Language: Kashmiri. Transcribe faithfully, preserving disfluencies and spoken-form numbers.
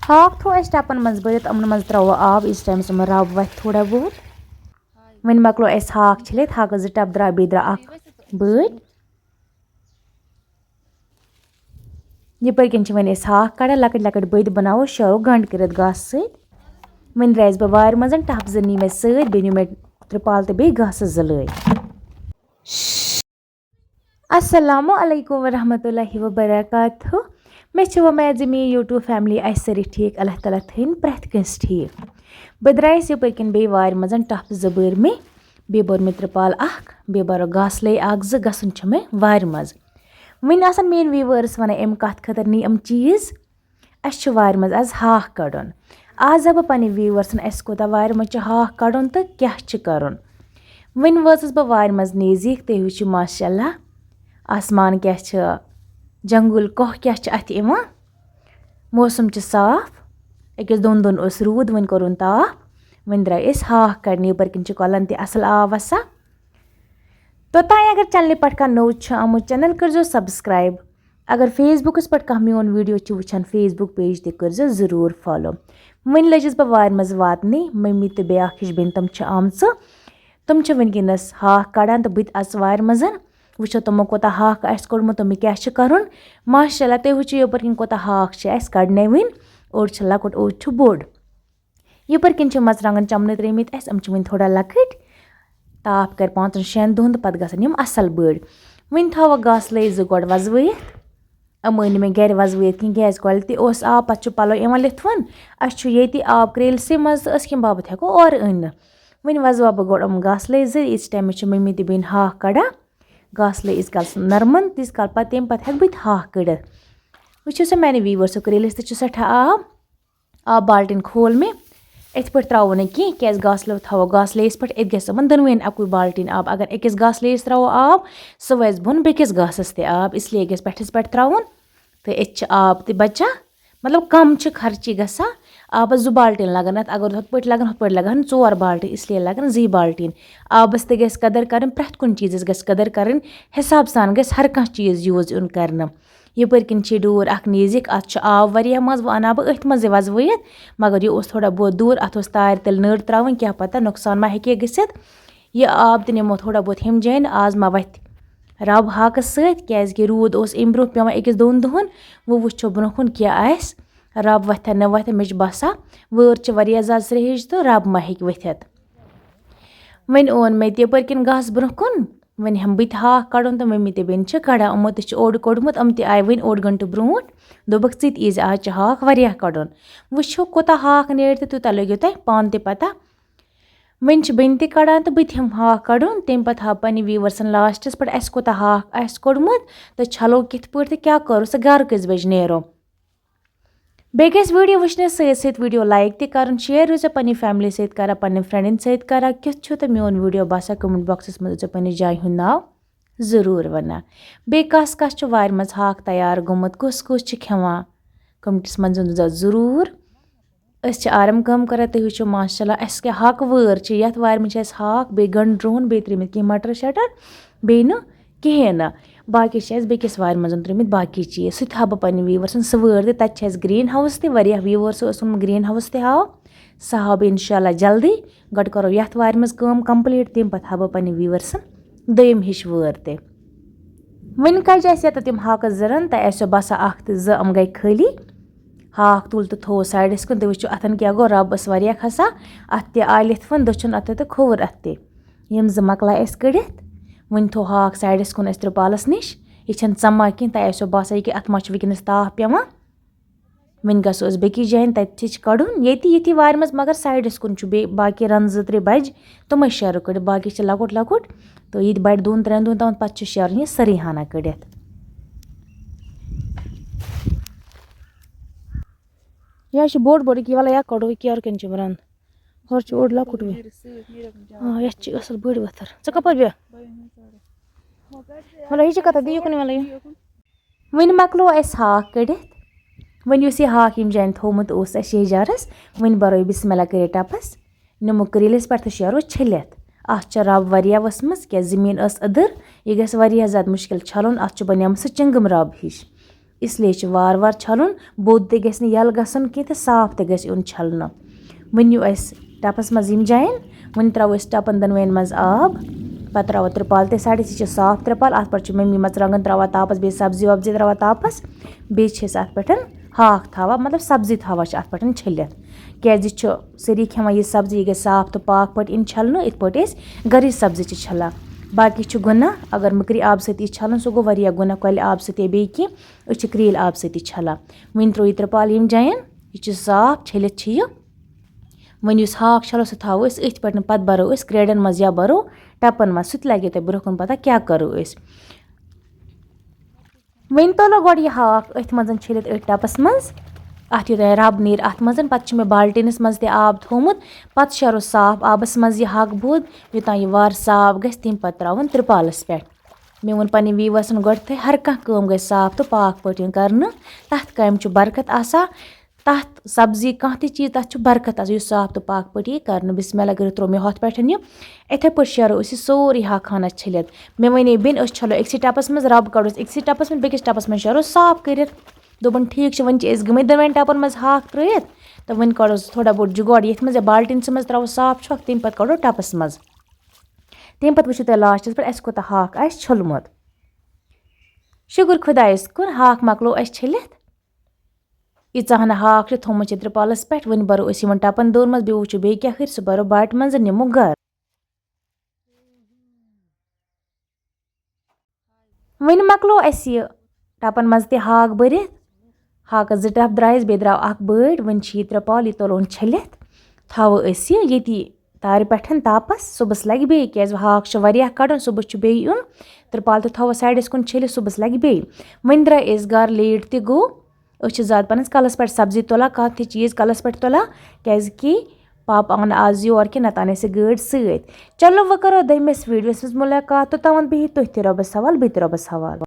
ہاکھ تھوٚو اَسہِ ٹَپَن منٛز بٔرِتھ، یِمَن منٛز ترٛوو آب، ییٖتِس ٹایمَس یِمَن رَب وَتھِ تھوڑا بہت۔ وۄنۍ مۄکلو اَسہِ ہاکھ چھٔلِتھ، ہاکَس زٕ ٹَپ درٛاو، بیٚیہِ درٛاو اَکھ بٔڑۍ۔ یِپٲرۍ کِنۍ چھِ وۄنۍ أسۍ ہاکھ کَڑان، لۄکٕٹۍ لۄکٕٹۍ بٔدۍ بَناوو، شیرو گنٛڈ کٔرِتھ گاسہٕ سۭتۍ۔ وۄنۍ درٛایَس بہٕ وارِ منٛز، ٹَپ زٕ نی مےٚ سۭتۍ، بیٚیہِ نیوٗ مےٚ ترٛپال تہٕ بیٚیہِ گاسہٕ زٕ لٲگۍ۔ السلام علیکم ورحمۃ اللہ وبرکاتہ۔ مےٚ چھِ وۄمید زِ میٛٲنۍ YouTube family آسہِ سٲری ٹھیٖک، اللہ تعالیٰ تھٲیِن پرٛٮ۪تھ کٲنٛسہِ ٹھیٖک۔ بہٕ درٛایَس یِپٲرۍ کِنۍ بیٚیہِ وارِ منٛز، ٹَپ زٕ بٔر مےٚ، بیٚیہِ بٔر مےٚ ترٛپال اَکھ، بیٚیہِ بَرو گاسہٕ لٔے اَکھ زٕ، گژھُن چھُ مےٚ وارِ منٛز۔ وۄنۍ آسَن میٛٲنۍ viewers وَنان، اَمہِ کَتھ خٲطرٕ نی یِم چیٖز؟ اَسہِ چھُ وارِ منٛز آز ہاکھ کَڑُن۔ آز ہا بہٕ پننہِ viewersن اَسہِ کوٗتاہ وارِ منٛز چھُ ہاکھ کَڑُن تہٕ کیٛاہ چھُ کَرُن۔ وۄنۍ وٲژٕس بہٕ وارِ منٛز نزدیٖک، تُہۍ وٕچھِو ماشاء اللہ آسمان کیٛاہ چھُ، جنگُل کوہ کیٛاہ چھُ اَتھِ یِوان۔ موسم چھُ صاف، أکِس دۄن دۄہن اوس روٗد، وۄنۍ کوٚرُن تاپھ، وۄنۍ درٛاے أسۍ ہاکھ کَڑنہِ۔ یَپٲرۍ کِنۍ چھُ کۄلَن تہِ اَصٕل آب وَسان۔ توٚتام اگر channelہِ پٮ۪ٹھ کانٛہہ نوٚو چھُ آمُت، channel کٔرۍزیو subscribe۔ اگر Facebookس پٮ۪ٹھ کانٛہہ میون video چھُ وٕچھان، Facebook page تہِ کٔرۍزیو ضروٗر follow۔ وۄنۍ لٔجِس بہٕ وارِ منٛز واتنہِ، مٔمی تہٕ بیٛاکھ ہِش بیٚنہِ تِم چھِ آمژٕ۔ تِم چھِ وٕنکیٚنَس ہاکھ کَڑان تہٕ بہٕ تہِ اَژٕ وارِ منٛز۔ وٕچھو تِمو کوٗتاہ ہاکھ آسہِ کوٚڑمُت، تِمَن کیٛاہ چھِ کَرُن۔ ماشاء اللہ، تُہۍ وٕچھِو یَپٲرۍ کِنۍ کوٗتاہ ہاکھ چھِ اَسہِ کَڑنے وٕنۍ۔ اوٚڑ چھُ لۄکُٹ، اوٚڑ چھُ بوٚڑ۔ یَپٲرۍ کِنۍ چھِ مَرژٕوانٛگَن چَمنہٕ ترٛٲومٕتۍ اَسہِ، یِم چھِ وٕنہِ تھوڑا لۄکٕٹۍ۔ تاپھ کَرِ پانٛژَن شٮ۪ن دۄہَن تہٕ پَتہٕ گژھن یِم اَصٕل بٔڑۍ۔ وٕنہِ تھاوَکھ گاسہٕ لٔے زٕ گۄڈٕ وَزوٲیِتھ۔ یِم أنۍ نہٕ مےٚ گَرِ وَزوٲیِتھ کِہیٖنۍ، کیٛازِ quality اوس آب، پَتہٕ چھُ پَلو یِوان لِتھوُن۔ اَسہِ چھُ ییٚتی آب کرٛیلسٕے منٛز تہٕ أسۍ کَمہِ باپَتھ ہٮ۪کو اورٕ أنِتھ؟ وۄنۍ وَزوا بہٕ گۄڈٕ یِم گاسہٕ لٔے زٕ، ییٖتِس ٹایمَس چھِ مٔمی تہٕ بیٚنہِ ہاکھ کَڑان۔ گاسہٕ لٔے ییٖتِس کالَس نَرمَن، تیٖتِس کال پَتہٕ، تَمہِ پَتہٕ ہٮ۪کہٕ بہٕ تہِ ہاکھ کٔڑِتھ۔ وٕچھِو سا میٛانہِ viewersو، کرٛیلِس تہِ چھُ سٮ۪ٹھاہ آب۔ آب بالٹیٖن کھول مےٚ۔ یِتھ پٲٹھۍ ترٛاوو نہٕ کینٛہہ، کیٛازِ گاسہٕ لٔو تھاوو گاسہٕ لیٚیِس پٮ۪ٹھ، أتھۍ گژھِ یِمَن دۄنوٕنیَن اَکُے بالٹیٖن آب۔ اگر أکِس گاسہٕ لیٚیِس ترٛاوو آب، سُہ وَسہِ بۄن بیٚکِس گاسَس تہِ آب، اِسلیے گژھِ پٮ۪ٹھَس پٮ۪ٹھ ترٛاوُن۔ تہٕ أتھۍ چھِ آب تہِ بَچان، مطلب کَم چھِ خرچی گژھان۔ آبَس زٕ بالٹیٖن لَگَن اَتھ، اگر ہُتھ پٲٹھۍ لَگَن، ہُتھ پٲٹھۍ لَگَن ژور بالٹیٖن، اِسلیے لَگَن زٕے بالٹیٖن۔ آبَس تہِ گژھِ قدٕر کَرٕنۍ، پرٛٮ۪تھ کُنہِ چیٖزَس گژھِ قدٕر کَرٕنۍ، حِساب سان گژھِ ہر کانٛہہ چیٖز use یُن کَرنہٕ۔ یَپٲرۍ کِنۍ چھِ ڈوٗر اَکھ نزدیٖک، اَتھ چھُ آب واریاہ منٛز، وۄنۍ اَنہٕ ہا بہٕ أتھۍ منٛزٕے وَزوٲیِتھ، مگر یہِ اوس تھوڑا بہت دوٗر، اَتھ اوس تارِ تیٚلہِ نٔر ترٛاوٕنۍ، کیٛاہ پَتہ نۄقصان ما ہیٚکہِ ہے گٔژھِتھ۔ یہِ آب تہِ نِمو تھوڑا بہت ہیٚمہِ جایہِ، آز ما وَتھِ رَب ہاکَس سۭتۍ، کیٛازِکہِ روٗد اوس اَمہِ برٛونٛہہ پٮ۪وان أکِس دۄن دۄہَن، وۄنۍ وٕچھو برٛونٛہہ کُن کیٛاہ آسہِ۔ رَب وۄتھِ ہا نہ وۄتھِ، مےٚ چھِ باسان وٲر چھِ واریاہ زیادٕ سرٛیٚہِج تہٕ رَب ما ہیٚکہِ ؤتھِتھ۔ وۄنۍ اوٚن مےٚ تہِ یَپٲرۍ کِنۍ گاسہٕ برٛونٛہہ کُن، وۄنۍ ہٮ۪مہٕ بہٕ تہِ ہاکھ کَڑُن تہٕ مٔمی تہِ بیٚنہِ چھِ کَڑان۔ یِمو تہِ چھِ اوٚڑ کوٚڑمُت، یِم تہِ آیہِ وۄنۍ اوٚڑ گھنٹہٕ برٛونٛٹھ۔ دوٚپُکھ، "ژٕ تہِ ییٖزِ، آز چھِ ہاکھ واریاہ کَڑُن۔" وٕچھِو، کوٗتاہ ہاکھ نیرِ تہٕ تیوٗتاہ لٔگِو تۄہہِ پانہٕ تہِ پَتہ۔ وۄنۍ چھِ بیٚنہِ تہِ کَڑان تہٕ بہٕ تہِ ہٮ۪مہٕ ہاکھ کَڑُن، تَمہِ پَتہٕ ہاو پنٛنہِ viewersن lastس پٮ۪ٹھ اَسہِ کوٗتاہ ہاکھ آسہِ کوٚڑمُت تہٕ چھَلو کِتھ پٲٹھۍ تہٕ کیٛاہ کوٚرُس تہٕ گَرٕ کٔژِ بَجہِ نیرو۔ بیٚیہِ گژھِ video وٕچھنَس سۭتۍ سۭتۍ video like تہِ کَرُن، share روٗزِو پنٛنہِ family سۭتۍ کَران، پنٛنٮ۪ن friendن سۭتۍ کَران۔ کیُتھ چھُو تۄہہِ میون video باسان؟ Comment boxس منٛز ٲسۍزیو پنٛنِس جایہِ ہُنٛد ناو ضروٗر وَنان۔ بیٚیہِ کَس کَس چھُ وارِ منٛز ہاکھ تیار گوٚمُت، کُس کُس چھُ کھٮ۪وان؟ Commentس منٛز ؤنۍزیو ضروٗر۔ أسۍ چھِ آرام کٲم کَران، تُہۍ وٕچھِو ماشاء اللہ اَسہِ کیٛاہ ہاکہٕ وٲر چھِ۔ یَتھ وارِ منٛز چھِ اَسہِ ہاکھ، بیٚیہِ گَنٛڈٕ رُہُن، بیٚیہِ ترٛٲومٕتۍ کینٛہہ مَٹر شَٹر، بیٚیہِ نہٕ کِہیٖنۍ نہٕ۔ باقٕے چھِ اَسہِ بیٚکِس وارِ منٛز ترٛٲومٕتۍ باقٕے چیٖز، سُہ تہِ ہاوٕ بہٕ پنٛنٮ۪ن viewersن سُہ وٲر تہِ۔ تَتہِ چھِ اَسہِ green house تہِ، واریاہ viewersو اوسُم green house تہِ ہاو، سُہ ہاوٕ بہٕ اِنشاء اللہ جلدی۔ گۄڈٕ کَرو یَتھ وارِ منٛز کٲم complete، تَمہِ پَتہٕ ہاوٕ بہٕ پنٛنٮ۪ن viewersن دوٚیِم ہِش وٲر تہِ۔ وۄنۍ کَجہِ اَسہِ یَتَتھ یِم ہاکَس زٕ رَن، تۄہہِ آسیو باسان اَکھ تہٕ زٕ یِم گٔے خٲلی۔ ہاکھ تُل تہٕ تھوٚو sideس کُن، تُہۍ وٕچھِو اَتھَن کیٛاہ گوٚو، رَب ٲس واریاہ کھَسان۔ اَتھ تہِ آے لِتھوُن، دٔچھُن اَتھٕ تہٕ کھووُر اَتھٕ تہِ۔ یِم زٕ مۄکلایہِ اَسہِ کٔڑِتھ۔ وۄنۍ تھوٚو ہاکھ sideس کُن اَسہِ ترٛپالَس نِش۔ یہِ چھَنہٕ ژَمان کینٛہہ، تۄہہِ آسیو باسان یہِ کہِ اَتھ ما چھُ وٕنکیٚنَس تاپھ پٮ۪وان۔ وۄنۍ گژھو أسۍ بیٚکِس جایہِ، تَتہِ تہِ چھِ کَڑُن۔ ییٚتی، ییٚتی وارِ منٛز، مگر sideس کُن چھُ بیٚیہِ باقی رَن زٕ ترٛےٚ بَجہِ، تِمَے شیرو کٔڑِتھ۔ باقی چھِ لۄکُٹ لۄکُٹ، تہٕ یہِ تہِ بَڑِ دۄن ترٛٮ۪ن دۄہَن تام، پَتہٕ چھِ شیرُن یہِ سٲرٕے ہنا کٔڑِتھ۔ یہِ حظ چھِ بوٚڑ بوٚڑ، یہِ وَلہٕ یا کَڑو، یہِ کیٛاہ کَرٕ کِنۍ چھِ بَران۔ ہورٕ چھِ اوٚڑ لۄکُٹ بیٚیہِ۔ آ، یَتھ چھِ اَصٕل بٔڑ ؤتھٕر۔ ژٕ کَپٲرۍ بیٚہہ؟ وَلہٕ، یہِ چھِ کَتھ، دِ یُکُن وَلہٕ یہِ۔ وۄنۍ مۄکلو اَسہِ ہاکھ کٔڑِتھ۔ وۄنۍ یُس یہِ ہاکھ ییٚمہِ جایہِ تھوٚومُت اوس اَسہِ یَجارَس، وۄنۍ بَرو یہِ بسم اللہ کٔرِتھ ٹَپَس، نِمو کرٛیٖلِس پٮ۪ٹھ تہٕ شیرو چھٔلِتھ۔ اَتھ چھِ رَب واریاہ ؤژھمٕژ، کیٛازِ زٔمیٖن ٲس أدٕر، یہِ گژھِ واریاہ زیادٕ مُشکِل چھَلُن۔ اَتھ چھُ بَنیومُت سُہ چِنٛگٕم رَب ہِش۔ اس لیے چھُ وارٕ وارٕ چھَلُن، بوٚد تہِ گژھِ نہٕ یَلہٕ گژھُن کینٛہہ تہٕ صاف تہِ گژھِ یُن چھَلنہٕ۔ وۄنۍ نِیِو اَسہِ ٹَپَس منٛز یِم جایَن، وۄنۍ ترٛاوو أسۍ ٹَپَن دۄنوَیَن منٛز آب، پَتہٕ ترٛاوو ترٛپال تہِ سایڈَس، یہِ چھِ صاف ترٛپال، اَتھ پٮ۪ٹھ چھِ مٔمی مَرژٕوانٛگَن ترٛاوان تاپَس، بیٚیہِ سبزی وبزی ترٛاوان تاپَس، بیٚیہِ چھِ أسۍ اَتھ پٮ۪ٹھ ہاکھ تھاوان، مطلب سبزی تھاوان چھِ اَتھ پٮ۪ٹھ چھٔلِتھ، کیٛازِ یہِ چھُ سٲری کھٮ۪وان یہِ سبزی، یہِ گژھِ صاف تہٕ پاک پٲٹھۍ یِن چھَلنہٕ، یِتھ پٲٹھۍ أسۍ گَرٕچ سبزی چھِ چھَلان۔ باقٕے چھُ گُناہ، اگر مٔکرِ آبہٕ سۭتۍ یہِ چھَلُن، سُہ گوٚو واریاہ گُناہ، کۄلہِ آبہٕ سۭتۍ یا بیٚیہِ کینٛہہ، أسۍ چھِ کرٛیٖلۍ آبہٕ سۭتی چھَلان۔ وۄنۍ ترٛٲوِو ترٛپال یِم جایَن، یہِ چھُ صاف، چھٔلِتھ چھِ یہِ۔ وۄنۍ یُس ہاکھ چھَلو، سُہ تھاوو أسۍ أتھۍ پٮ۪ٹھ، پَتہٕ بَرو أسۍ کرٛیڈَن منٛز یا بَرو ٹَپَن منٛز، سُہ تہِ لَگہِ تۄہہِ برٛونٛہہ کُن پَتہ کیٛاہ کَرو أسۍ۔ وۄنۍ تُلو گۄڈٕ یہِ ہاکھ أتھۍ منٛز چھٔلِتھ، أتھۍ ٹَپَس منٛز، اَتھ یوٗتاہ رَب نیرِ اَتھ منٛز، پَتہٕ چھِ مےٚ بالٹیٖنَس منٛز تہِ آب تھوٚومُت، پَتہٕ شیرو صاف آبَس منٛز یہِ ہاکہٕ بوٚد، یوٚتام یہِ وارٕ صاف گژھِ، تَمہِ پَتہٕ ترٛاوُن ترٛپالَس پٮ۪ٹھ۔ مےٚ ووٚن پننٮ۪ن viewers-ن گۄڈٕ تۄہہِ، ہر کانٛہہ کٲم گژھِ صاف تہٕ پاک پٲٹھۍ یُن کرنہٕ۔ تَتھ کامہِ چھُ برکت آسان، تَتھ سبزی کانٛہہ تہِ چیٖز، تَتھ چھُ برکت آسان، یُس صاف تہٕ پاک پٲٹھۍ یی کرنہٕ۔ بسم اللہ کٔرِتھ ترٛوو مےٚ ہۄتھ پٮ۪ٹھ یہِ۔ یِتھے پٲٹھۍ شیرو أسۍ یہِ سورُے ہاکھ ہنا چھٔلِتھ۔ مےٚ وَنے بیٚنہِ، أسۍ چھَلو أکسٕے ٹَپَس منٛز، رَب کَڑوس أکسٕے ٹَپَس منٛز، بیٚکِس ٹَپَس منٛز شیرو صاف کٔرِتھ۔ دوٚپُن، ٹھیٖک چھُ، وۄنۍ چھِ أسۍ گٔمٕتۍ دۄنوَے ٹَپَن منٛز ہاکھ ترٛٲیِتھ، تہٕ وۄنۍ کَڑوس تھوڑا بہت جُگاڑ، یَتھ منٛز یا بالٹیٖن سٕے منٛز ترٛاوو صاف چھۄکھ، تَمہِ پَتہٕ کَڑو ٹَپَس منٛز۔ تَمہِ پَتہٕ وٕچھِو تُہۍ last-س پٮ۪ٹھ اَسہِ کوٗتاہ ہاکھ آسہِ چھوٚلمُت۔ شُکُر خۄدایَس کُن، ہاکھ مۄکلو اَسہِ چھٔلِتھ۔ ییٖژاہ ہنا ہاکھ چھِ تھوٚمُت چھِ ترٛپالَس پٮ۪ٹھ، وۄنۍ بَرو أسۍ یِمَن ٹَپَن دۄن منٛز، بیٚیہِ وٕچھو بیٚیہِ کیٛاہ ہُرِ، سُہ بَرو باٹہِ منٛز، نِمو گَرٕ۔ وۄنۍ مۄکلو اَسہِ یہِ ٹَپَن منٛز تہِ ہاکھ بٔرِتھ۔ ہاکَس زٕ ٹَپ درٛایَس، بیٚیہِ درٛاو اَکھ بٔڑ۔ وۄنۍ چھِ یہِ ترٛپال، یہِ تُلون چھٔلِتھ۔ تھاوو أسۍ یہِ ییٚتی تارِ پٮ۪ٹھ تاپَس۔ صُبحَس لَگہِ بیٚیہِ، کیٛازِ ہاکھ چھُ واریاہ کَڑُن، صُبحَس چھُ بیٚیہِ یُن۔ ترٛپال تہِ تھاوو side-َس کُن چھٔلِتھ، صُبحَس لَگہِ بیٚیہِ۔ وۄنۍ درٛاے أسۍ گَرٕ، late تہِ گوٚو۔ أسۍ چھِ زیادٕ پَہنَس کَلَس پٮ۪ٹھ سبزی تُلان، کانٛہہ تہِ چیٖز کَلَس پٮ۪ٹھ تُلان، کیٛازِکہِ پاپہٕ آو نہٕ آز یور کینٛہہ، نَتہٕ اَنہِ اَسہِ گٲڑۍ سۭتۍ۔ چلو، وۄنۍ کَرو دوٚیمِس video-َس منٛز مُلاقات، توٚتام بِہِو تُہۍ تہِ رۄبَس حوال، بہٕ تہِ رۄبَس حوال۔